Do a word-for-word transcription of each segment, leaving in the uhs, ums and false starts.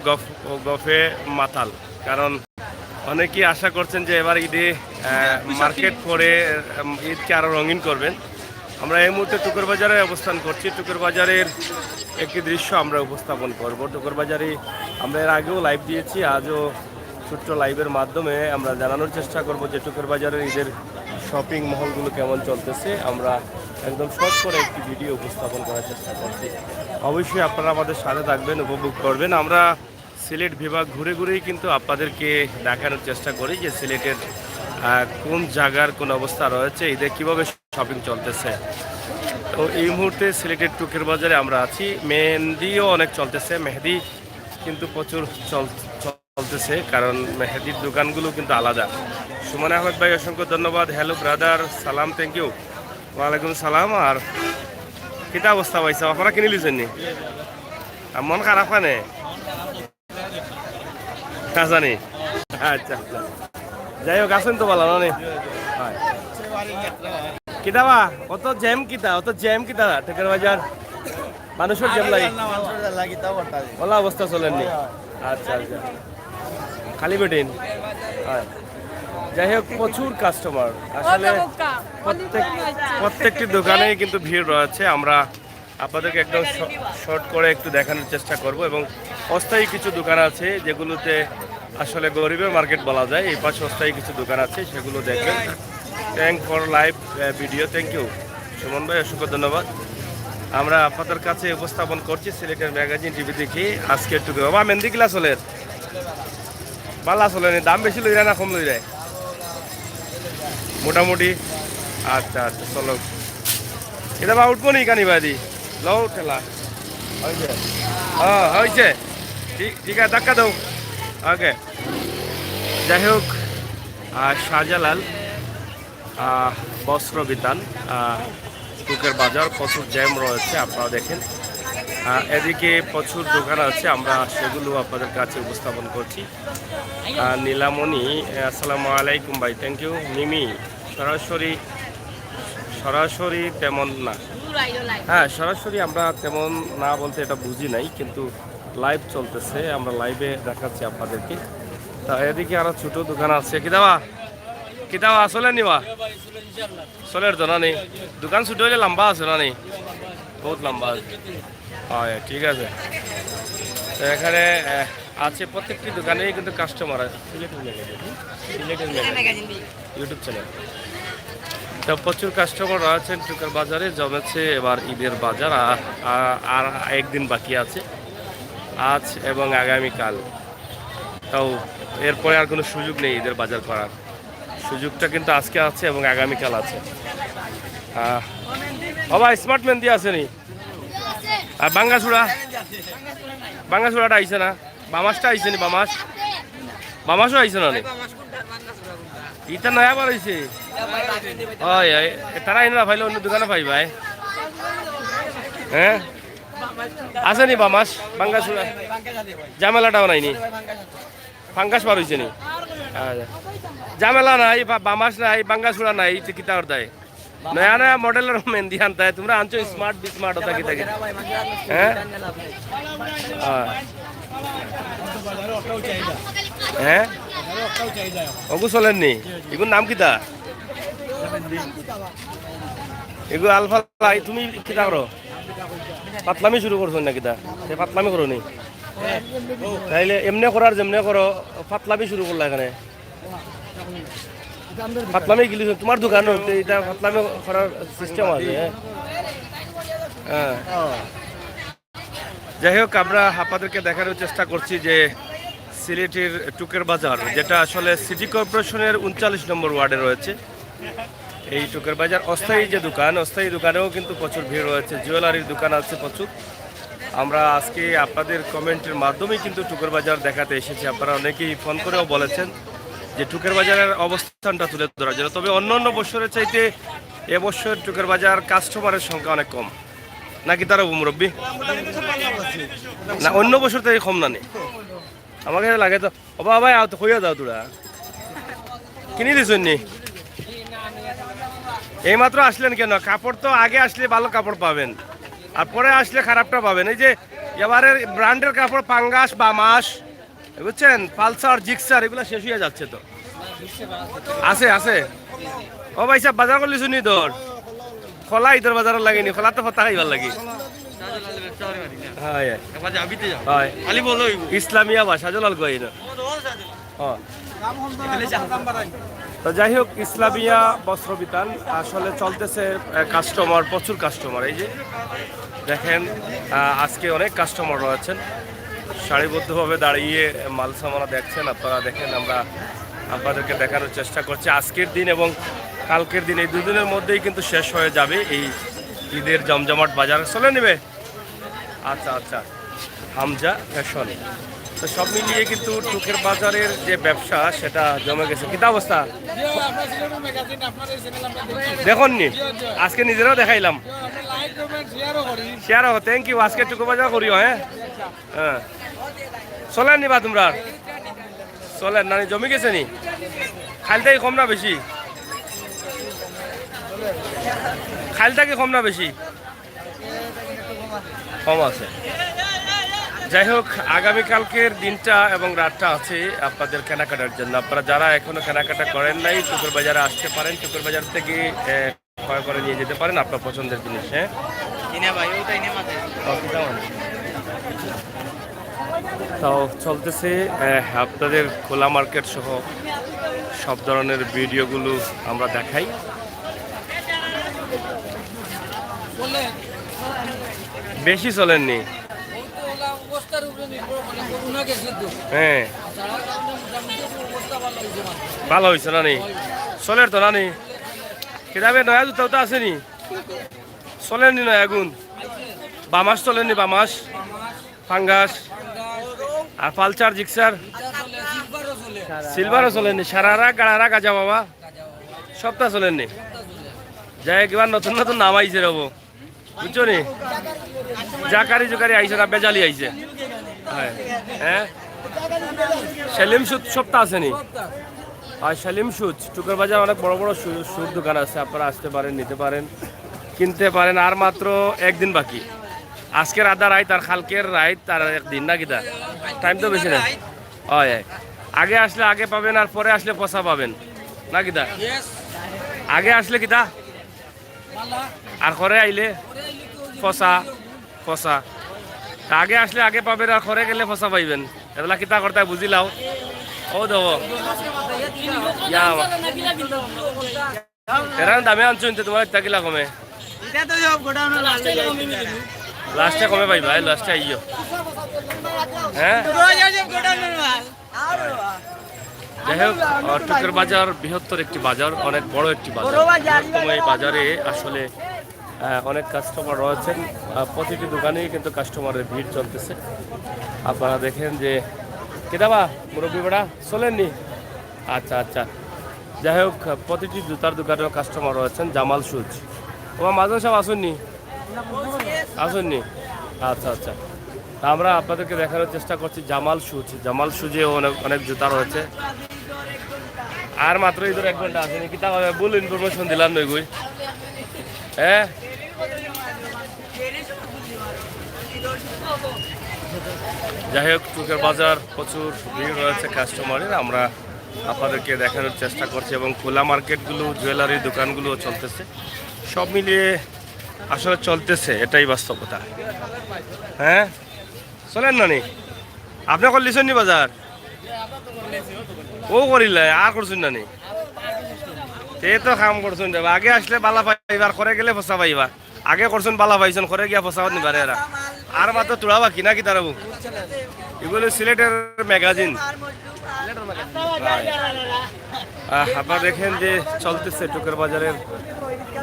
গফ ও গফে মাতাল। কারণ অনেকেই আশা করছেন যে এবার ঈদে আহ, মার্কেট করে উম, ঈদকে আরও রঙিন করবেন। আমরা এই মুহূর্তে টুকের বাজারে অবস্থান করছি। টুকের বাজারের একটি দৃশ্য আমরা উপস্থাপন করব। টুকের বাজারে আমরা এর আগেও লাইভ দিয়েছি, আজও ছোট্ট লাইভের মাধ্যমে আমরা জানানোর চেষ্টা করব যে টুকের বাজারের ঈদের শপিং মহলগুলো কেমন চলতেছে। আমরা একদম শর্ট করে একটি ভিডিও উপস্থাপন করার চেষ্টা করছি। অবশ্যই আপনারা আমাদের সাথে থাকবেন, উপভোগ করবেন। আমরা সিলেট বিভাগ ঘুরে ঘুরেই কিন্তু আপনাদেরকে দেখানোর চেষ্টা করি যে সিলেটের আহ, কোন জায়গার কোন অবস্থা রয়েছে, ঈদে কীভাবে শপিং চলতেছে। তো এই মুহূর্তে সিলেটের টুকের বাজারে আমরা আছি। মেহেদিও অনেক চলতেছে, মেহেদি কিন্তু প্রচুর চল চলতেছে, কারণ মেহেদির দোকানগুলো কিন্তু আলাদা। সুমন আহমেদ ভাই, অসংখ্য ধন্যবাদ। হ্যালো ব্রাদার, সালাম, থ্যাংক ইউ। ওয়ালাইকুম সালাম। আর কিতা অবস্থা ভাই সাহেব, আপনারা কিনি লিছেন নি? আর মন খারাপ কেনে? না জানি। আচ্ছা, আচ্ছা। যাই হোক, আছেন তো ভালা, না নি? হয়। কিতা বা? অত জ্যাম কিতা? অত জ্যাম কিতা? টুকের বাজার? মানুষের জ্যাম লাগে? ওলা অবস্থা চলেননি? আচ্ছা, আচ্ছা। খালি বেটিন? হয়। যাই হোক, প্রচুর কাস্টমার। আসলে প্রত্যেক, প্রত্যেকটি দোকানেই কিন্তু ভিড় রয়েছে। আমরা আপনাদেরকে একদম শ-, শর্ট করে একটু দেখানোর চেষ্টা করব এবং অস্থায়ী কিছু দোকান আছে যেগুলোতে আসলে গরিবের মার্কেট বলা যায়। এই পাশে অস্থায়ী কিছু দোকান আছে, সেগুলো দেখবেন। Thank for live video, thank you Suman ভাই, অসংখ্য ধন্যবাদ। আমরা আপনাদের কাছে উপস্থাপন করছি সিলেটের ম্যাগাজিন টিভি থেকে। আজকে একটু বাবা মেহেদি কিলা চলের? ভালা চলেনি? দাম বেশি লইরা না কম লইরা? মোটামুটি। আচ্ছা, আচ্ছা, চলো। এটা বা উঠবো নি কানি বাদি? লও ঠেলা। হ্যাঁ, হয়েছে। ঠিক, ঠিক আছে, ধাক্কা দাও। ওকে। যাই হোক, আহ, শাহজালাল, আহ, বস্ত্র বিতান, আহ, টুকের বাজার, প্রচুর জ্যাম রয়েছে, আপনারা দেখেন। আহ, এদিকে প্রচুর দোকান আছে, আমরা সেগুলো আপনাদের কাছে উপস্থাপন করছি। আহ, নীলামণি, আসসালামু আলাইকুম ভাই, থ্যাংক ইউ। মিমি, সরাসরি, সরাসরি তেমন না। হ্যাঁ, সরাসরি আমরা তেমন না বলতে এটা বুঝি নাই, কিন্তু লাইভ চলতেছে, আমরা লাইভে দেখাচ্ছি আপনাদেরকে। তা এদিকে আরো ছোট দোকান আছে। কিতা বা? কিতা বা, চলের নি বা? চলের তো না নি? দোকান ছোট হইলে লম্বা আছে না নি? বহুত লম্বা আছে। হয়, ঠিক আছে। তো এখানে আহ, আছে, প্রত্যেকটি দোকানেই কিন্তু কাস্টমার আছে। সিলেটের ম্যাগাজিন, সিলেটের ম্যাগাজিন, ইউটিউব চ্যানেল। তো প্রচুর কাস্টমার রয়েছেন টুকের বাজারে, জমেছে এবার ঈদের বাজার। আ-, আ-, আর একদিন বাকি আছে, আজ এবং আগামীকাল। তাও এরপরে আর কোনো সুযোগ নেই ঈদের বাজার করার। সুযোগটা কিন্তু আজকে আছে এবং আগামীকাল আছে। আহ, বাবা, স্মার্ট মেহেদি আছে নি? আর বাঙ্গাসুড়া? বাঙ্গাসুড়াটা আইছে না? বামাসটা আইছে নি? বামাস? বামাসও আইছে না নি? ইটা নয়া বার হইছে। হয়, হয়। এ, তারা এনে না পাইলে অন্য দোকানে পাইবা, এ? হ্যাঁ? আছে নি বামাস? বাঙ্গাসুড়া? ঝামেলাটাও নাই নি? ফাঙ্গাস বার হইছে নি? আচ্ছা। ঝামেলা নাই, বা-, বামাস নাই, বাঙ্গাসুড়া নাই, ইতে কিতা অর দায়? নয়া নয়া মডেলর মেহেদি আনতায়, তোমরা আনছো স্মার্ট, বিস্মার্ট, ওটা কিতা কিতা? হ্যাঁ? হ্যাঁ। হ্যাঁ? ওগু চলের নি? এগুর নাম কিতা? এগু আলফা লাই, তুমি কিতা করো? পাতলামি শুরু করছো না কিতা? সে পাতলামি করো নি? তাইলে এমনে করার যেমনে করো, পাতলামি শুরু করলা এখানে। ফাতলামি গিলি, তোমার দোকান হইতে এটা ফাতলামি করার সিস্টেম আছে, হ্যাঁ? হ্যাঁ। যাই হোক, আমরা আপনাদেরকে দেখানোর চেষ্টা করছি যে সিলেটের টুকের বাজার, যেটা আসলে সিটি কর্পোরেশনের ঊনচল্লিশ নম্বর ওয়ার্ডে রয়েছে এই টুকের বাজার। অস্থায়ী যে দোকান, অস্থায়ী দোকানেও কিন্তু প্রচুর ভিড় রয়েছে, জুয়েলারির দোকান আছে প্রচুর। আমরা আজকে আপনাদের কমেন্টের মাধ্যমেই কিন্তু টুকের বাজার দেখাতে এসেছি। আপনারা অনেকেই ফোন করেও বলেছেন যে টুকের বাজারের অবস্থানটা তুলে ধরার জন্য। তবে অন্য অন্য বছরের চাইতে এবছর টুকের বাজার কাস্টমারের সংখ্যা অনেক কম, নাকি তারা মুরব্বী? না, অন্য বছর থেকে কম না নি? আমার কাছে লাগে তো। ও বাবা, আও তো, কইয়া যাও তোরা। কিনি দিছইন নি? এইমাত্র আসলেন কেন? কাপড় তো আগে আসলে ভালো কাপড় পাবেন, আর পরে আসলে খারাপটা পাবেন। এই যে এবারে ব্র্যান্ডের কাপড়, পাঙ্গাস, বামাস, বুঝছেন, পালসার, জিক্সার, এগুলা শেষ হইয়া যাচ্ছে তো। আছে, আছে। ও ভাই সাহেব, বাজার করলি শুনি তোর? খোলা ইদর বাজারর লাগি নি, খোলা তো ফতা খাইবার লাগি। হয়, হয়। ইসলামিয়া বা শাহজালাল গুয়াই না। ও। তো যাই হোক, ইসলামিয়া বস্ত্র বিতান আসলে চলতেছে, আহ, কাস্টমার, প্রচুর কাস্টমার। এই যে দেখেন, আহ, আজকে অনেক কাস্টমার রয়েছেন, সারিবদ্ধভাবে দাঁড়িয়ে মাল সামানা দেখছেন। আপনারা দেখেন, আমরা আপনাদেরকে দেখানোর চেষ্টা করছি আজকের দিন এবং কালকের দিন, এই দুদিনের মধ্যেই কিন্তু শেষ হয়ে যাবে এই ঈদের জমজমাট বাজার। চলে নিবে। আচ্ছা, আচ্ছা, হামজা ফ্যাশন। তো সব মিলিয়ে কিন্তু টুকের বাজারের যে ব্যবসা, সেটা জমে গেছে। কিতা অবস্থা? দেখুন নি, আজকে নিজেরাও দেখাইলাম। শেয়ারও, থ্যাংক ইউ। আজকে টুকের বাজার করিও, হ্যাঁ। হ্যাঁ, চলের নি বা তোমরা? চলের না নি, জমি গেছে নি? খাইল থাকি কম না বেশি? খাইল থাকি কম না বেশি? কম আছে। যাই হোক, আগামীকালকের দিনটা এবং রাতটা আছে আপনাদের কেনাকাটার জন্য। আপনারা যারা এখনো কেনাকাটা করেন নাই, টুকের বাজারে আসতে পারেন। টুকের বাজার থেকে, আহ, ক্রয় করে নিয়ে যেতে পারেন আপনার পছন্দের জিনিস। হ্যাঁ, কিনে ভাই, ওইটাই নিয়ে মাথায়। তাও চলতেছে, আহ, আপনাদের খোলা মার্কেট সহ সব ধরনের ভিডিওগুলো আমরা দেখাই। বেশি চলের নি? হ্যাঁ, ভালা অইছে না নি? চলের তো না নি? কিতাবে নয়া জুতা উতা আছে নি? চলের নি নয়া গুন? বামাস চলের নি, বামাস? পাঙ্গাস? আর পালসার, জিক্সার? সিলভারও চলের নি? সারারা, গাড়ারা, গাজা বাবা? সবটা চলের নি? যাই হোক, এবার নতুন নতুন নাম আইছে রবো, বুঝছো নি? জাকারি জুকারি আইছে না, বেজালি আইছে। হ্যাঁ, হ্যাঁ। সেলিম সুজ সবটা আছে নি? আর সেলিম সুজ, টুকের বাজার অনেক বড় বড় শু-, সুর দোকান আছে, আপনারা আসতে পারেন, নিতে পারেন, কিনতে পারেন। আর মাত্র একদিন বাকি, আজকের আধা রাইত আর কালকের রাইত আর একদিন, না কিতা? টাইম তো বেশি না। হয়, হয়। আগে আসলে আগে পাবেন, আর পরে আসলে পচা পাবেন, না কিতা? আগে আসলে কিতা? আর খরে আইলে পচা, পচা। তা আগে আসলে আগে পাবেন, আর খরে গেলে পচা পাইবেন। এগুলা কিতা করতে বুঝিলাও। ও দেখো। ইয়া বাবা। এরা দামে আনছো, কিন্তু তোমার ইতা কিলা কমে? এটা তো সব গোডাউনের মাল। লাস্টে কমে পাইবা, এই লাস্টে আইও। হ্যাঁ? পুরো যা সব গোডাউনের মাল। যাই হোক, আহ, টুকের বাজার বৃহত্তর একটি বাজার, অনেক বড় একটি বাজার। বড় বাজার, বৃহত্তম এই বাজারে আসলে, আহ, অনেক কাস্টমার রয়েছেন। আহ, প্রতিটি দোকানেই কিন্তু কাস্টমারের ভিড় চলতেছে। আপনারা দেখেন যে, কিতাবা মুরব্বী বেড়া চলের নি? আচ্ছা, আচ্ছা। যাই হোক, প্রতিটি জুতার দোকানেও কাস্টমার রয়েছেন। জামাল শুজ। ওমা, মাজন সাব আছইন নি? আছইন নি? আচ্ছা, আচ্ছা। তা আমরা আপনাদেরকে দেখানোর চেষ্টা করছি জামাল শুজ। জামাল শুজেও অনেক, অনেক জুতা রয়েছে। আর মাত্র ইদর এক ঘন্টা আছে নি? কিতা হবে? ভুল ইনফরমেশন দিলাম নই গই। হ্যাঁ? যাই হোক, টুকের বাজার প্রচুর ভিড় রয়েছে কাস্টমারের। আমরা আপনাদেরকে দেখানোর চেষ্টা করছি এবং খোলা মার্কেটগুলো, জুয়েলারি দোকানগুলো চলতেছে। সব মিলিয়ে আসলে চলতেছে, এটাই বাস্তবতা। হ্যাঁ, চলের না নি? আপনে করলিছইন নি বাজার? ও করিলে, আর করছইন না নি? তে তো কাম করছইন রে বা। আগে আসলে বালা পাইবা, আর খরে গেলে পচা পাইবা। আগে করছইন বালা পাইছইন, খরে গিয়া পচা নিবা রে এরা। আর মাত্র তুড়া বাকি নাকি তারা বউ? এগুলো সিলেটের ম্যাগাজিন। আহ, আপনারা দেখেন যে চলতেছে টুকের বাজারের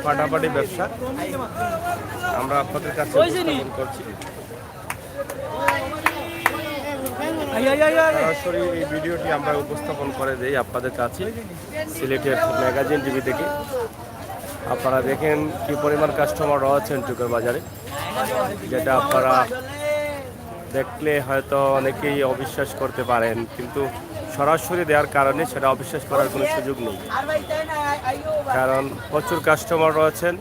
ফাটাফাটি ব্যবসা, আমরা আপনাদের কাছে উপস্থাপন করছি। সরাসরি এই ভিডিওটি আমরা উপস্থাপন করে দেই আপনাদের কাছে সিলেটের ম্যাগাজিন টিভি থেকে। আপনারা দেখেন কি পরিমাণ কাস্টমার রয়েছেন টুকের বাজারে, যেটা আপনারা দেখলে হয়তো অনেকেই অবিশ্বাস করতে পারেন, কিন্তু সরাসরি দেওয়ার কারণে সেটা অবিশ্বাস করার কোনো সুযোগ নেই, কারণ প্রচুর কাস্টমার রয়েছেন।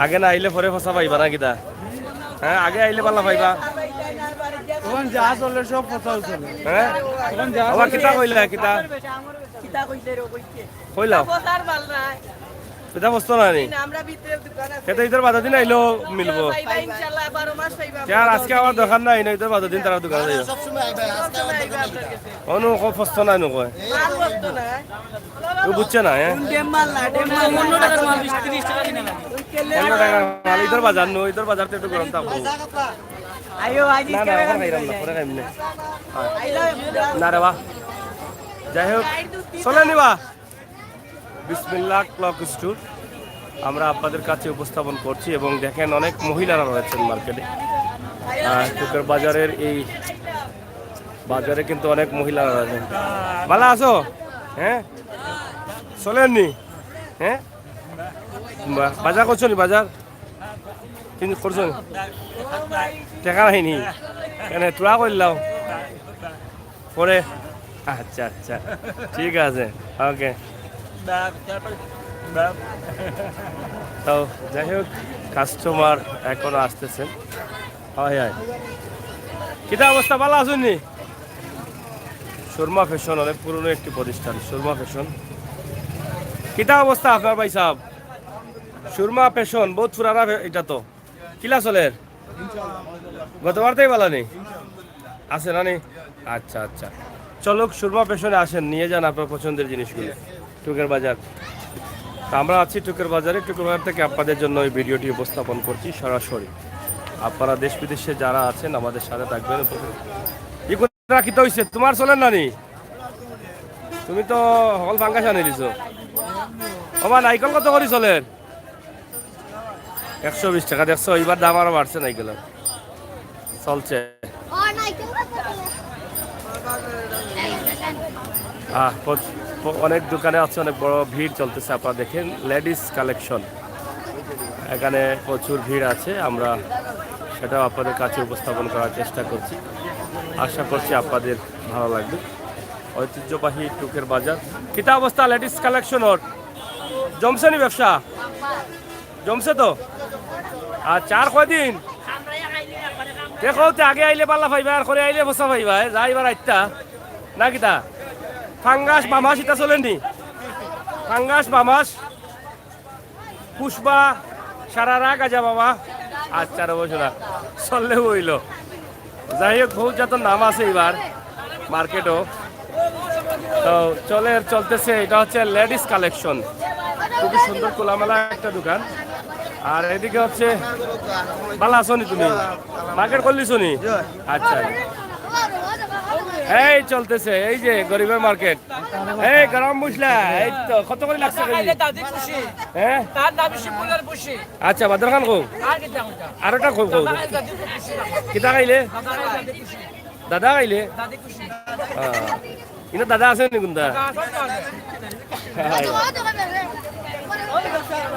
আগে না আইলে পরে পচা পাইবা না কিতা? হ্যাঁ, আগে আইলে ভালা পাইবা। এখন যা চলে সব ফসাউ চলে। হ্যাঁ, এখন যা বাবা, কিতা কইলা, কিতা? কইলাও। এটা বস্তু না নি। এটা ইতার বাদে দিন আইলেও মিলবো। আর আজকে আমার দরকার নাই, না, ইতার বাদে দিন তারা দোকানে যাইবো। অনু কো ফস্ত নাই, নু কয়। ও বুঝছে না, হ্যাঁ? পনেরো টাকার মাল, ইতার বাজার নু, ইতার বাজার তো একটু গরম থাকবো। না, না, এখন খাইলাম না, পরে খাইম না। না রে বা। যাই হোক, চলে নিবা। বিসমিল্লাহ ক্লথ স্টোর আমরা আপনাদের কাছে উপস্থাপন করছি এবং দেখেন, অনেক মহিলারা রয়েছেন মার্কেটে। আহ, টুকের বাজারের এই বাজারে কিন্তু অনেক মহিলারা রয়েছেন। ভালা আছো? হ্যাঁ, চলেননি? হ্যাঁ, বা- বাজার করছো নি? বাজার কিন্তু করছো নি? টেকা নাইনি, কেনে তোরা করলাম পরে। আচ্ছা, আচ্ছা, ঠিক আছে, ওকে। তো যাই হোক, কাস্টমার এখনো আসতেছেন। হয়, হয়। কিতা অবস্থা, ভালা আছইন নি? সুরমা ফ্যাশন অনেক পুরনো একটি প্রতিষ্ঠান, সুরমা ফ্যাশন। কিতা অবস্থা আপনার ভাই সাহেব? সুরমা ফ্যাশন বহুত পুরানা ফ্যা-, এটা তো। কিলা চলের? গতবার তাই ভালা নি? আছে না নি? আচ্ছা, আচ্ছা। চলুক, সুরমা ফ্যাশনে আসেন, নিয়ে যান আপনার পছন্দের জিনিসগুলো। টুকের বাজার। তা আমরা আছি টুকের বাজারে। টুকের বাজার থেকে আপনাদের জন্য এই ভিডিওটি উপস্থাপন করছি সরাসরি। আপনারা দেশ বিদেশে যারা আছেন, আমাদের সাথে থাকবেন। ই কোনটা কিতা হইছে? তোমার চলের না নি? তুমি তো হকল ফাঙ্গাস আনি দিছো। ওবা, নাইকল কত করি চলের? একশো বিশ টাকা। দেখছো, এবার দাম আরো বাড়ছে নাইকলের। চলছে। আহ, প্রচ-, প্র-, অনেক দোকানে আছে, অনেক বড় ভিড় চলতেছে। আপনারা দেখেন, লেডিস কালেকশন, এখানে প্রচুর ভিড় আছে। আমরা সেটাও আপনাদের কাছে উপস্থাপন করার চেষ্টা করছি। আশা করছি আপনাদের ভালো লাগবে। ঐতিহ্যবাহী টুকের বাজার। কিতা অবস্থা লেডিস কালেকশনর? জমছে নি ব্যবসা? জমছে তো? আচ্ছা, আর কয়দিন? দেখো, তে আগে আইলে ভালা পাইবা, আর করে আইলে ফসা পাইবা, এ, যা এবার আইতা। না কিতা? ফাঙ্গাস, বামাস, এটা চলের নি? ফাঙ্গাস, বামাস, পুষ্পা, সারারা, গাজা বাবা। আচ্ছা, রে বসুরা, চললে হইল। যাই হোক, বহুত জাতর নাম আছে এবার মার্কেটও। তো চলের, চলতেছে, এটা হচ্ছে লেডিস কালেকশন, খুবই সুন্দর খোলামেলা একটা দোকান। আর এদিকে হচ্ছে, ভালা আছো নি তুমি? মার্কেট করলিছো নি? আচ্ছা, এই চলতেছে, এই যে গরিবের মার্কেট, এই গরম মশলা, এই তো কত করে লাগছে কেজি? হ্যাঁ, তার নাম শিবুলের খুশি। আচ্ছা, বাদর খান কও। আর কিতা কইতা? আরোটা কও, কও। দাদা খাইলে দাদি খুশি। কিতা খাইলে? দাদা খাইলে দাদি খুশি। দাদা খাইলে? দাদি খুশি। হ্যাঁ। ইনো দাদা আছে নি কোনটা? দাদা আছে তো আছে।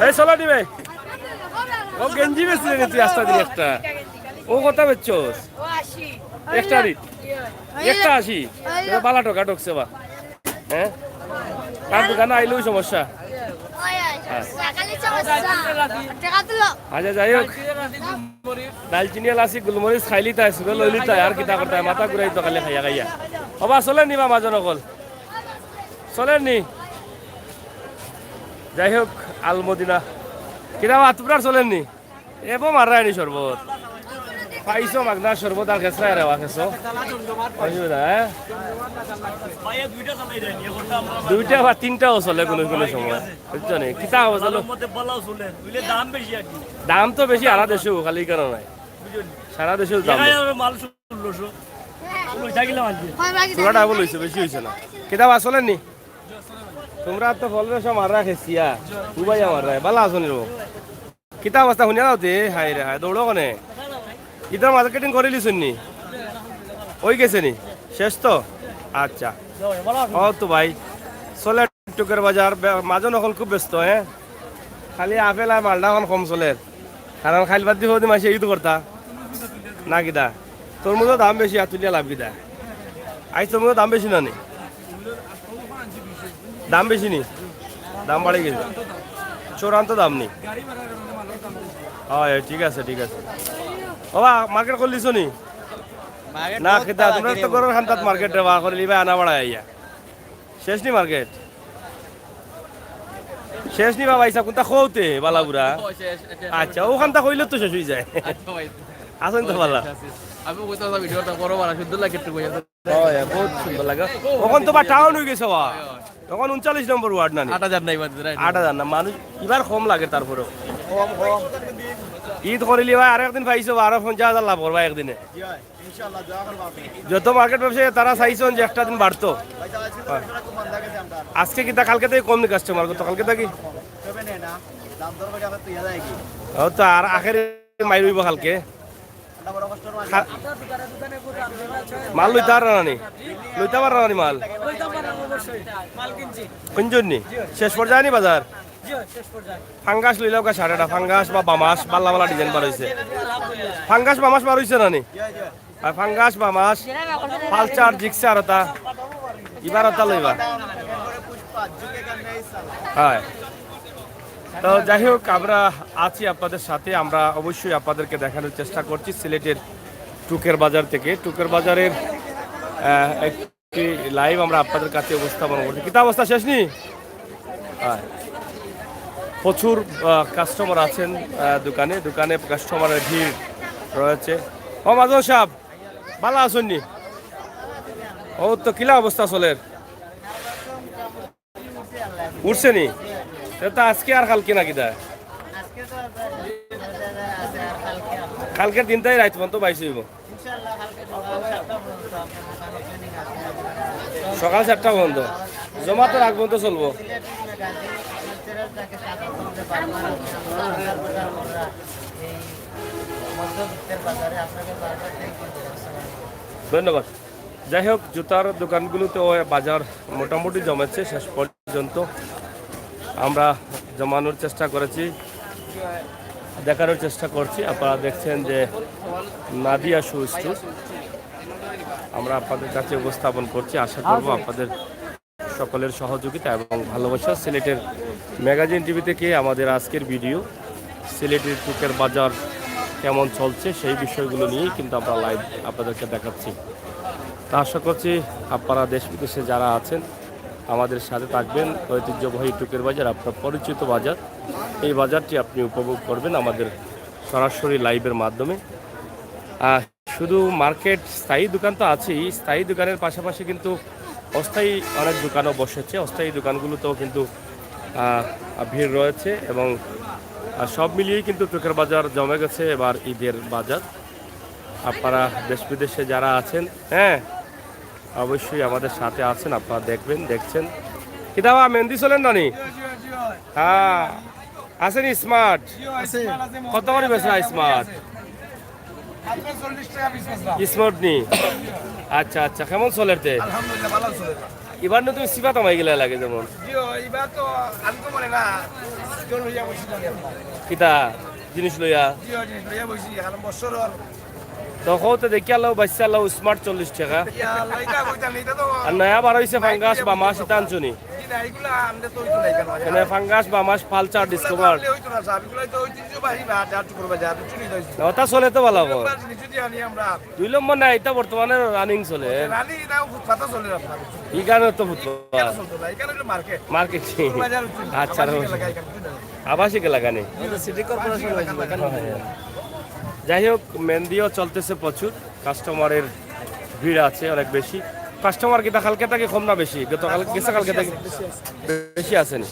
এই চলো দিবে। ও গেঞ্জি বেশি গেছি আস্তা দিন একটা। ও কথা বেচছস? ও আশি। একটা রিট। একটা আশি। এটা বালা টোকা ঢুকছে বা। হ্যাঁ? কার দোকানে আইলেও সমস্যা। হ্যাঁ। আচ্ছা, যাই হোক। দালচিনি, এলাচি, গোলমরিচ খাইলি তাই, সুগার লইলি তাই, আর কিতা করতে হয়? মাথা ঘুরাই তো খালি খাইয়া খাইয়া। হবা, চলের নি বা মাজন অকল? চলের নি? যাই হোক, আলমদিনা। কিতা বা, তোমরা চলের নি? এবো মাররা নি শরবত। পাইছো মাগনা শরবত আর খেসরা রে বা খেসো। অসুবিধা, হ্যাঁ? দুইটা বা তিনটাও চলে কোনো কোনো সময়। বুঝছো নি? কিতা হবে চলো? দাম তো বেশি, সারা দেশেও, খালি কেন নাই? সারা দেশেও দাম বেশি। তোরা ডাবল হইছে, বেশি হইছে না। কিতা বা চলের নি? তোমরা তো ফলবে সব মাররা খেসিয়া। উবাইয়া মাররা। ভালা আছো নি রে? কিতা অবস্থা হুনিয়া যাও তে? হায় রে হায়, দৌড়ো কনে? ইতার মার্কেটিং করিলিছইন নি? হই গেছে নি? শেষ তো? আচ্ছা। ও তো ভাই, চলের টুকের বাজার, বে-, মাজন অকল খুব ব্যস্ত, হ্যাঁ? খালি আপেল আর মালটা অখন কম চলের। কারণ খাইল বাদ দিয়ে মাসে ঈদ করতা। না কিতা? তরমুজর দাম বেশি, আর তুলিয়া লাভ কিতা? আইজ তরমুজর দাম বেশি না নি? দাম বেশি নি? দাম বাড়ি গেছে। চূড়ান্ত দাম নি? হয়, ঠিক আছে, ঠিক আছে। বাবা, মার্কেট করলিছো নি? না, কিতা, তোমরা তো গরুর খান্তাত মার্কেট রে বা, করিলিবায় আনা বাড়াই আইয়া। শেষ নি মার্কেট? শেষ নি বাবা, ইসা কুনতা কওতে, বালা বুরা? আচ্ছা, অখানতা কইলে তো শেষ অইযায়। আছেন তো বালা? আমি কইতাম ভিডিওটা বড় বানা সুন্দর লাগে একটু কইয়া। অয়, বহুত সুন্দর লাগে। অখন তো বা টাউন অইগেছে বা। অখন ঊনচল্লিশ নম্বর ওয়ার্ড না নি? আট হাজার নাই বাদে, right? আট হাজার না, মানুষ ইবার কম লাগে তারপরেও। কম, কম। ঈদ করিলিবায়, আরো একদিন পাইছো বা, আরো পঞ্চাশ হাজার লাভ করবা একদিনে। জি ভাই, ইনশাআল্লাহ, দোয়া করবা আপনি। যত মার্কেট ব্যবসায়ী তারা চাইছইন যে একটা দিন বাড়তো। ভাই, চালাইছি তো, ব্যবসাটা খুব মান্দা গেছে আমরা। আজকে কিতা কালকে থাকি কম নি কাস্টমার, গত কালকে থাকি? তবে নেয় না, দাম দর করে আবার তুই যায় কি? ও তো আর আখেরি মাইর অইবো কালকে। খা-, মাল লইতা পাররা না নি? লইতা পাররা না নি মাল? কিনছইন নি? শেষ পর্যায়ে নি বাজার? ফাঙ্গাস লইলাউক্কা শার্ট এটা, ফাঙ্গাস বা বামাস, বালা বালা ডিজাইন বার অইছে। ফাঙ্গাস বামাস বার অইছে না নি? আর ফাঙ্গাস বামাস, পালচার, জিক্সার ওটা, ইবার ওটা লইবা। হয়। তো যাই হোক, আমরা আছি আপনাদের সাথে, আমরা অবশ্যই আপনাদেরকে দেখানোর চেষ্টা করছি সিলেটের টুকের বাজার থেকে। টুকের বাজারের, আহ, একটি লাইভ আমরা আপনাদের কাছে উপস্থাপন করছি। কিতা অবস্থা, শেষ নি? হ্যাঁ। প্রচুর, আহ, কাস্টমার আছেন, আহ, দোকানে, দোকানে কাস্টমারের ভিড় রয়েছে। ও মাজন সাহেব, বালা আছইন নি? ও তো কিলা অবস্থা চলের? উঠছে নি? তে তো আজকে আর কালকে নাকি দা? কালকের দিনটাই রাইত পর্যন্ত বাইশ অইবো। সকাল সাতটা পর্যন্ত। জমা তো রাত পর্যন্ত চলবো। ধন্যবাদ। যাই হোক, জুতার দোকানগুলোতে ওই বাজার মোটামুটি জমেছে। শেষ পর্যন্ত আমরা জমানোর চেষ্টা করেছি, দেখানোর চেষ্টা করছি। আপনারা দেখছেন যে নাদিয়া শু স্টোর আমরা আপনাদের কাছে উপস্থাপন করছি। আশা করব আপনাদের সকলের সহযোগিতা এবং ভালোবাসা। সিলেটের ম্যাগাজিন টিভি থেকে আমাদের আজকের ভিডিও, সিলেটের টুকের বাজার কেমন চলছে সেই বিষয়গুলো নিয়েই কিন্তু আমরা লাইভ আপনাদেরকে দেখাচ্ছি। তা আশা করছি আপনারা দেশ বিদেশে যারা আছেন আমাদের সাথে থাকবেন। ঐতিহ্যবাহী টুকের বাজার, আপনার পরিচিত বাজার, এই বাজারটি আপনি উপভোগ করবেন আমাদের সরাসরি লাইভের মাধ্যমে। আহ, শুধু মার্কেট, স্থায়ী দোকান তো আছেই, স্থায়ী দোকানের পাশাপাশি কিন্তু অস্থায়ী অনেক দোকানও বসেছে। অস্থায়ী দোকানগুলোতেও কিন্তু, আহ, ভিড় রয়েছে এবং, আহ, সব মিলিয়েই কিন্তু টুকের বাজার জমে গেছে এবার ঈদের বাজার। আপনারা দেশ বিদেশে যারা আছেন, হ্যাঁ, অবশ্যই আমাদের সাথে আছেন, আপনারা দেখবেন, দেখছেন। কিতা বা, মেহেন্দি চলের না নি? হ্যাঁ, আছে নি স্মার্ট? আছে। কত করি বেচরা স্মার্ট? মাত্র চল্লিশ টাকা পিস বেচলাম। স্মার্ট নি? আচ্ছা, আচ্ছা, কেমন চলের তে? আলহামদুলিল্লাহ, ভালা চলের। এবার নতুন সিফাত আমাই গেলা লাগে যেমন। জি, ও, এবার তো আনকো মানে না, জোর হইয়া বসি লাগে আপনার। কিতা জিনিস লইয়া? জি, ও, জিনিস লইয়া বসি, কারণ বছর আর তো কওতে দেখি আল্লাহ বাইশে আল্লাহ স্মার্ট চল্লিশ টাকা। ইয়া, আল্লাহ, এটা কইতাম, এটা তো আর নয়া বার অইছে ফাঙ্গাস বামাস, ইতা আনছো নি? জি না, এগুলা আনলে তো হইতো না, এখানে। মানে ফাঙ্গাস বামাস পালচার এগুলা তো ডিসকভার। আনলে হইতো না, সাব, এগুলা তো ঐতিহ্যবাহী বা যার টুকুর বাজার, চুরি হইছে। ওটা চলে তো ভালা খবর। এগুলা যদি আনি আমরা দুই নম্বর না, এটা বর্তমানে রানিং চলে। রানিং, এটা ফুটপাতে চলে আপনার। এখানে তো ফুটপাত। এখানে চলতো না, এখানে হলো মার্কেট। মার্কেট। বাজার হচ্ছে। আচ্ছা, আবাসিক এলাকা, এখানে চলে না। আবাসিক এলাকা নি? সিটি কর্পোরেশন হয়েছিল, কেন? যাই হোক, মেহেন্দিও চলতেছে প্রচুর, কাস্টমারের ভিড় আছে অনেক বেশি। কাস্টমার কিতা কালকে থাকি কম না বেশি? গতকাল, গেছে কালকে থাকি বেশি আছে নি?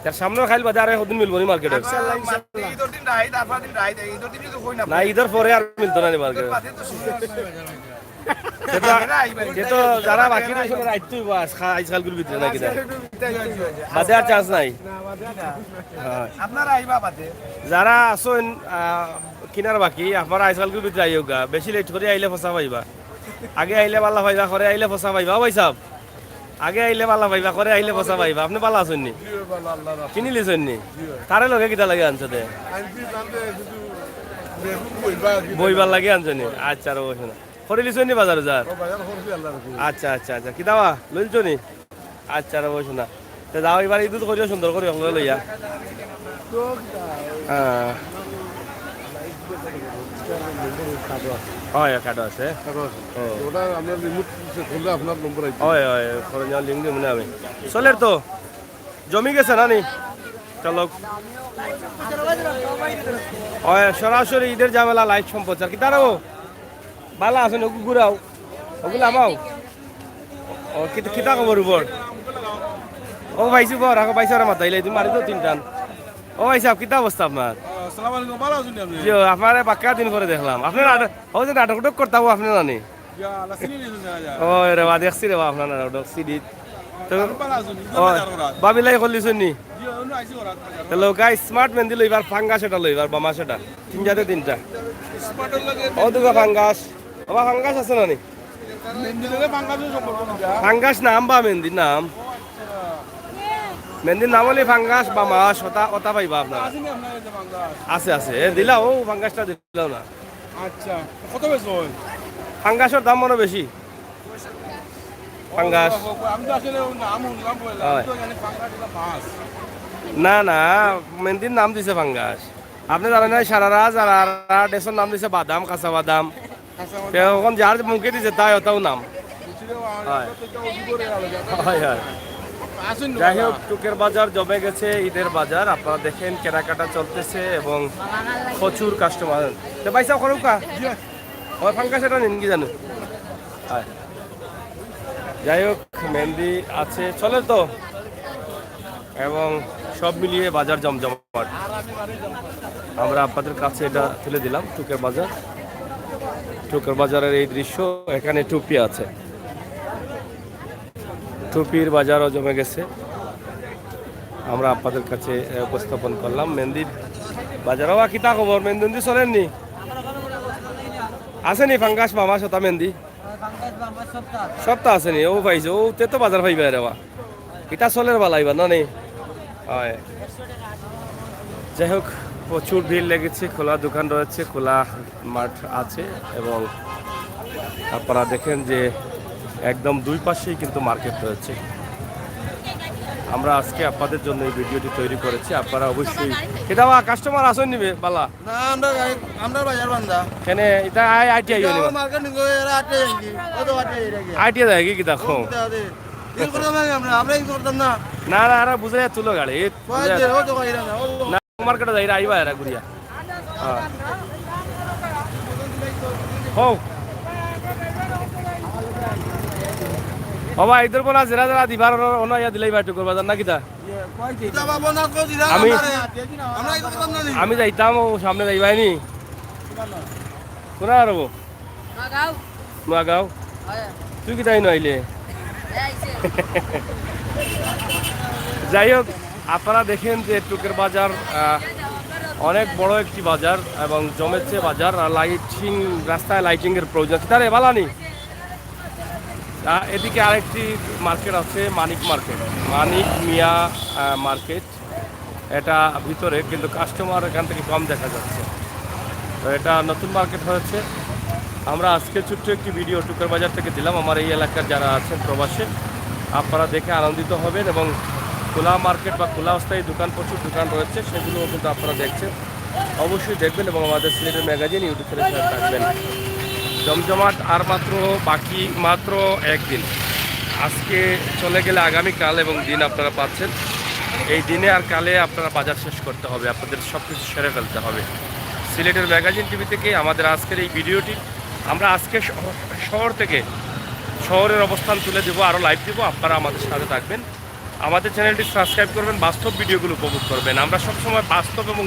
তার সামনে খাইল বাদে আরো একদিন মিলবো নি মার্কেটে? ইনশাআল্লাহ, ইনশাআল্লাহ। ঈদর দিন রাইত, তারপর দিন রাইত, ঈদর দিন তো কই না। না, ঈদর পরে আর মিলতো না নি মার্কেটে। বাদে তো শুরু হয়। সে তো, সে তো যারা বাকি রয়েছে, ওরা আইতেই বা আজ খা-, আজকালগুলোর ভিতরে নাকি না? বাদে আর চান্স নাই। হ্যাঁ। আপনারা আইবা বাদে। যারা আছেন, আহ, কিনার বাকি, আপনারা আজকালগুলোর ভিতরে আইও গা। বেশি লেট করে আইলে ফসা পাইবা। আগে আইলে বালা পাইবা, করে আইলে ফসা পাইবা। ও ভাই সাহেব, আগে আইলে বালা পাইবা, করে আইলে ফসা পাইবা। আপনি বালা আছেন নি? কিনি লিছেন নি? তারে লগে কিতা লাগে আনছো দে? বইবার লাগে আনছো নি? আচ্ছা, আর বসো না। করে লিছেন নি বাজার উজার? আচ্ছা, আচ্ছা, আচ্ছা। কিতা বা? লইলছো নি? আচ্ছা, আর বসো না। তে যাও, এবার ইদুত করিও সুন্দর করি, হকলে লইয়া। হ্যাঁ। হয়, কার্ডও আছে। কার্ডও আছে। ও। ওটা আমরা রিমোট খুললে আপনার নম্বর আইবে। হয়, হয়, খরচ লিঙ্ক দিব না আমি। চলের তো, জমি গেছে না নি? চলো। হয়, সরাসরি ঈদের ঝামেলা লাইভ সম্প্রচার। কিতা রে ও? বালা আছইন, ওগু ঘুরাও। ওগুলো আমাও। ও, কিতা, কিতা খবর উপর? ও ভাই, সুপার, রাখো ভাই, সারা মাথা ইলাই, তুমি মারি তো তিন টান। ও ভাই সাহেব, কিতা অবস্থা আপনার? আসসালামু আলাইকুম, ভালা আছইন আপনি? জি, আপনারে বাক্কা দিন পরে দেখলাম। আপনার নাটক, ও যে নাটক উটক করতাম, ও আপনি জানি। ইয়া, আল্লাহ, চিনি নিছেন না, যা। ও রে বা, দেখছি রে বা, আপনার নাটক সিডি। তো, আমি ভালা আছি, ও, বাজার করা। ভাবিলাই করলিছইন নি? জি, অন্য আইছি করা, বাজার করা। হ্যালো গাইস, স্মার্ট মেহেন্দি লইবার, ফাঙ্গাস এটা লইবার, বামাস এটা। তিন জাতে তিনটা। স্মার্টের লগে ও দুগা ফাঙ্গাস। বাবা, ফাঙ্গাস আছে না নি? মেহেন্দি লগে ফাঙ্গাসের সম্পর্ক না। ফাঙ্গাস নাম বা মেহেন্দির নাম? মেহেন্দির নাম হলে ফাঙ্গাস বা মাস, ওটা, ওটা পাইবা আপনারা। আছে নি আপনার কাছে ফাঙ্গাস? আছে, আছে। এ, দিলা, ও ফাঙ্গাসটা দিলাও না। আচ্ছা, কত বেচো? ফাঙ্গাসের দাম মনে বেশি। ফাঙ্গাস। ও, আমি তো আসলে ওর নাম শুনলাম বলে, আমি হয়। তো জানি ফাঙ্গাস এটা মাছ। না, না, মেহেন্দির নাম দিছে ফাঙ্গাস। আপনি জানেন না, সারারা, যারা ডেসর নাম দিছে বাদাম, কাঁচা বাদাম। কাঁচা বাদাম। তে এখন যার মুখে দিছে, তাই ওটাও নাম। বুঝছি রে, আমার হয়। তো কেউ অজু করে আলো যায়। হয়, হয়। আসুন যাই না। হোক, টুকের বাজার জমে গেছে, ঈদের বাজার। আপনারা দেখেন, কেনাকাটা চলতেছে এবং প্রচুর কাস্টমার। তো ভাই সাহেব, করুক কা? জি। ওই ফাঙ্গাস এটা নিন কি জানো? হয়। যাই হোক, মেহেন্দি আছে, চলে তো। এবং সব মিলিয়ে বাজার জমজমাট। আমরা আপনাদের কাছে এটা তুলে দিলাম, টুকের বাজার। টুকের বাজারের এই দৃশ্য, এখানে টুপি আছে, টুপির বাজারও জমে গেছে। আমরা আপনাদের কাছে, এ, উপস্থাপন করলাম মেহেন্দির বাজার। বাবা, কিতা খবর? মেহেন্দি চলেননি? আছেনি ফাঙ্গাস, মামা, শতা মেহেন্দি? সপ্তাহ আছে নি? ও পাইছে, ও তে তো বাজার পাইবা রে বা। এটা চলের বালা ইবা, না নি? হয়। যাই হোক, প্রচুর ভিড় লেগেছে, খোলা দোকান রয়েছে, খোলা মাঠ আছে এবং আপনারা দেখেন যে একদম দুই পাশেই কিন্তু মার্কেট রয়েছে। আমরা আজকে আপনাদের জন্য এই ভিডিওটি তৈরি করেছি, আপনারা অবশ্যই। এটা বা কাস্টমার আসেন নিবে বালা? না, আমরা গাড়ি, আমরা বাজার বান্ধা। কেনে এটা আই, আইটি আইও এটা নি? আমার মার্কেট নিগো, এরা আটে যায়নি। ও তো আটে যায়নি। আইটি যায় কি, কি দেখো? ও, কিতা আছে? ইয়ে করতাম না আমরা, আমরা ইয়ে করতাম না। না, না, এরা বুঝে তুলো গাড়ি, কয় বুঝে যে, ও তো গাড়ি না, ও তো না, মার্কেটে যাই, আইবা এরা ঘুরিয়া। হ্যাঁ। হো। ও ভাই, ইদর বোনা জেরা জেরা দিবার, ওনা ইয়া দিলাই বাটু করবা, জান না কিতা? ইতা বাবা না তো দিলা আমি, আমরা, আমরা ইয়ে করতাম না নি। আমি যাইতাম, ও সামনে যাইবাই নি। কোনা আর ও? নোয়াগাঁও। নোয়াগাঁও? হয়। তুই কিতা ইনো আইলে? এ আইছে। যাই হোক, আপনারা দেখেন যে টুকের বাজার, আহ, অনেক বড় একটি বাজার এবং জমেছে বাজার। আর লাইটিং, রাস্তায় লাইটিংয়ের প্রয়োজন আছে। তারে বালানি? আহ, এদিকে আরেকটি মার্কেট আছে, মানিক মার্কেট, মানিক মিয়া, আহ, মার্কেট। এটা ভিতরে, কিন্তু কাস্টমার এখান থেকে কম দেখা যাচ্ছে। তো এটা নতুন মার্কেট হয়েছে। আমরা আজকে ছোট্ট একটি ভিডিও টুকের বাজার থেকে দিলাম। আমার এই এলাকার যারা আছেন প্রবাসে, আপনারা দেখে আনন্দিত হবেন এবং খোলা মার্কেট বা খোলা অবস্থায় দোকান, প্রচুর দোকান রয়েছে, সেগুলোও কিন্তু আপনারা দেখছেন, অবশ্যই দেখবেন এবং আমাদের সিলেটের ম্যাগাজিন YouTube চ্যানেল সাথে থাকবেন। জমজমাট আর মাত্র বাকি মাত্র একদিন। আজকে চলে গেলে আগামীকাল এবং দিন আপনারা পাচ্ছেন। এই দিনে আর কালে আপনারা বাজার শেষ করতে হবে, আপনাদের সব কিছু সেরে ফেলতে হবে। সিলেটের ম্যাগাজিন টিভি থেকে আমাদের আজকের এই ভিডিওটি। আমরা আজকে শহ-, শহর থেকে শহরের অবস্থান তুলে দেবো, আরও লাইভ দেবো, আপনারা আমাদের সাথে থাকবেন। আমাদের চ্যানেলটি সাবস্ক্রাইব করবেন, বাস্তব ভিডিওগুলো উপভোগ করবেন। আমরা সবসময় বাস্তব এবং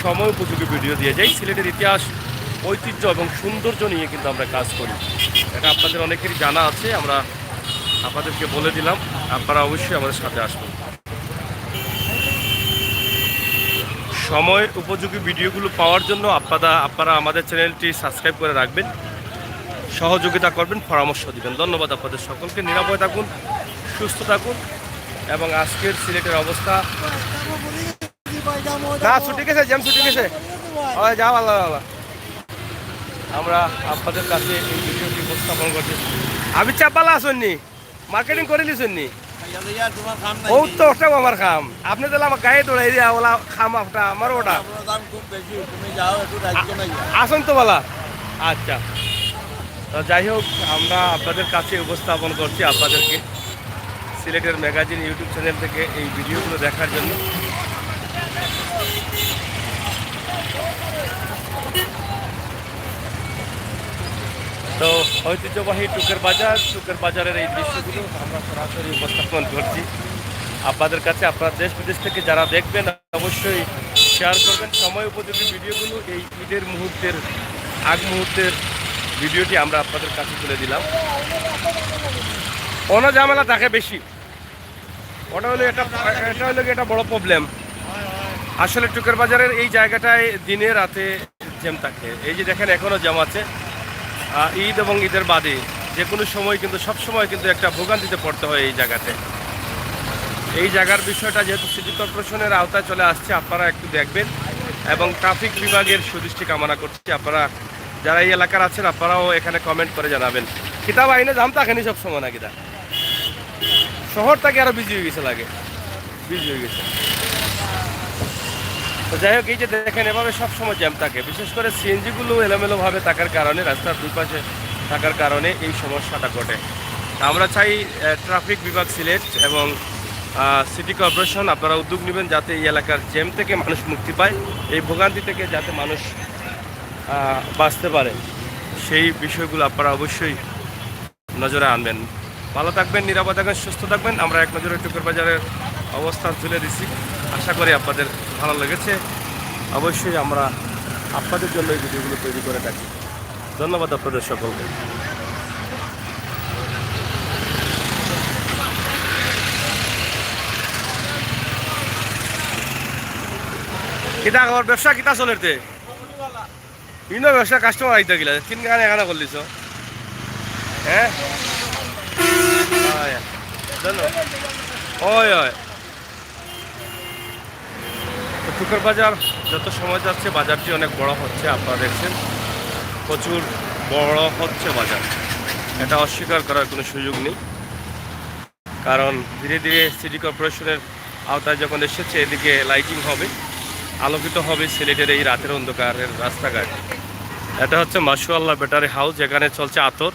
সময় উপযোগী ভিডিও দিয়ে যাই। সিলেটের ইতিহাস, ঐতিহ্য এবং সৌন্দর্য নিয়ে কিন্তু আমরা কাজ করি, এটা আপনাদের অনেকেরই জানা আছে। আমরা আপনাদেরকে বলে দিলাম, আপনারা অবশ্যই আমাদের সাথে আসবেন। সময় উপযোগী ভিডিওগুলো পাওয়ার জন্য আপনারা, আপনারা আমাদের চ্যানেলটি সাবস্ক্রাইব করে রাখবেন, সহযোগিতা করবেন, পরামর্শ দিবেন। ধন্যবাদ আপনাদের সকলকে। নিরাপদে থাকুন, সুস্থ থাকুন এবং আজকের সিলেটের অবস্থা। না, ছুটি গেছে, জ্যাম ছুটি গেছে। ওই যাও, আল্লাহ, আল্লাহ। আমরা আপনাদের কাছে এই ভিডিওটি উপস্থাপন করছি। আমি চাপালা আসেননি, মার্কেটিং করে নিছেন নি? ইয়ার তোমার কাম নাই। ও তো ওটাও আমার কাম। আপনি তাহলে আমার গায়ে দৌড়াই দিয়া ওলা কাম আপনার, আমার ওটা। আপনার দাম খুব বেশি, তুমি যাও একটু রাজ্য নাই। আসুন তো বালা। আচ্ছা, তো যাই হোক, আমরা আপনাদের কাছে উপস্থাপন করছি আপনাদেরকে সিলেটের ম্যাগাজিন ইউটিউব চ্যানেল থেকে এই ভিডিওগুলো দেখার জন্য। তো ঐতিহ্যবাহী টুকের বাজার, টুকের বাজারের এই দৃশ্যগুলো আমরা সরাসরি উপস্থাপন করছি আপনাদের কাছে। আপনারা দেশ বিদেশ থেকে যারা দেখবেন, অবশ্যই শেয়ার করবেন। সময় উপযোগী ভিডিওগুলো, এই ঈদের মুহূর্তের, আগ মুহূর্তের ভিডিওটি আমরা আপনাদের কাছে তুলে দিলাম। অন্য ঝামেলা থাকে বেশি, ওটা হলো একটা, এটা হলো কি একটা বড় প্রবলেম। আসলে টুকের বাজারের এই জায়গাটায় দিনে রাতে জ্যাম থাকে। এই যে দেখেন, এখনো জ্যাম আছে। আহ, ঈদ এবং ঈদের বাদে যে কোনো সময় কিন্তু, সব সময় কিন্তু একটা ভোগান্তিতে পড়তে হয় এই জায়গাতে। এই জায়গার বিষয়টা যেহেতু সিটি কর্পোরেশনের আওতায় চলে আসছে, আপনারা একটু দেখবেন এবং ট্রাফিক বিভাগের সুদৃষ্টি কামনা করছি। আপনারা যারা এই এলাকার আছেন, আপনারাও এখানে কমেন্ট করে জানাবেন। কিতাব আইনে জাম থাকেনি সব সময় না কিতা? শহর থেকে আরো বিজি হয়ে গেছে লাগে, বিজি হয়ে গেছে। তো যাই হোক, এই যে দেখেন, এভাবে সবসময় জ্যাম থাকে, বিশেষ করে সিএনজিগুলো এলোমেলোভাবে থাকার কারণে, রাস্তার দুই পাশে থাকার কারণে এই সমস্যাটা ঘটে। তা আমরা চাই, আহ, ট্রাফিক বিভাগ সিলেট এবং, আহ, সিটি কর্পোরেশন, আপনারা উদ্যোগ নেবেন যাতে এই এলাকার জ্যাম থেকে মানুষ মুক্তি পায়, এই ভোগান্তি থেকে যাতে মানুষ, আহ, বাঁচতে পারে, সেই বিষয়গুলো আপনারা অবশ্যই নজরে আনবেন। ভালো থাকবেন, নিরাপদ থাকবেন, সুস্থ থাকবেন। আমরা এক নজরে টুকের বাজারের অবস্থান তুলে দিছি। আশা করি আপনাদের ভালো লেগেছে। অবশ্যই আমরা আপনাদের জন্য এই ভিডিওগুলো তৈরি করে থাকি। ধন্যবাদ আপনাদের সকলকে। কিতা খবর, ব্যবসা কিতা চলের তে? ইনো ব্যবসা, কাস্টমার আইতা গিলা, তিন গানে এখানে করলিছ। হ্যাঁ? হয়। জানো? ওই, ওই। তো টুকের বাজার যত সময় যাচ্ছে, বাজারটি অনেক বড় হচ্ছে, আপনারা দেখছেন, প্রচুর বড় হচ্ছে বাজার, এটা অস্বীকার করার কোনো সুযোগ নেই। কারণ ধীরে ধীরে সিটি কর্পোরেশনের আওতায় যখন এসেছে, এদিকে লাইটিং হবে, আলোকিত হবে সিলেটের এই রাতের অন্ধকারের রাস্তাঘাট। এটা হচ্ছে মাসুআল্লাহ ব্যাটারি হাউস, যেখানে চলছে আতর।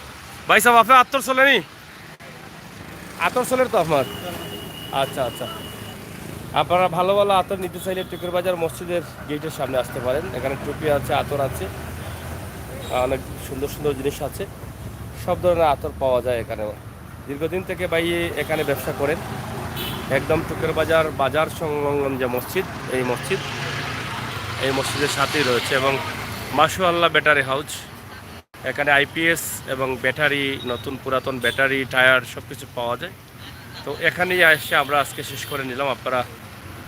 ভাই সাহেব, আপনার আতর চলেনি? আতর চলের তো আপনার? আচ্ছা, আচ্ছা। আপনারা ভালো ভালো আতর নিতে চাইলে টুকের বাজার মসজিদের গেটের সামনে আসতে পারেন। এখানে টুপি আছে, আতর আছে, অনেক সুন্দর সুন্দর জিনিস আছে, সব ধরনের আতর পাওয়া যায় এখানে। দীর্ঘদিন থেকে ভাই এখানে ব্যবসা করেন। একদম টুকের বাজার, বাজার সংলগ্ন যে মসজিদ, এই মসজিদ, এই মসজিদের সাথেই রয়েছে। এবং মাসুআল্লাহ ব্যাটারি হাউস, এখানে আইপিএস এবং ব্যাটারি, নতুন পুরাতন ব্যাটারি, টায়ার সব কিছু পাওয়া যায়। তো এখানেই এসে আমরা আজকে শেষ করে নিলাম। আপনারা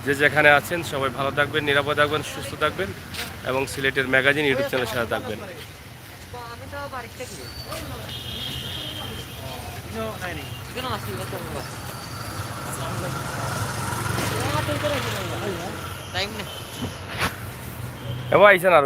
যে যেখানে আছেন, সবাই ভালো থাকবেন, নিরাপদ থাকবেন, সুস্থ থাকবেন এবং সিলেটের ম্যাগাজিন ইউটিউব চ্যানেলের সাথে থাকবেন। টাইম নেই। এবার আইসেন আর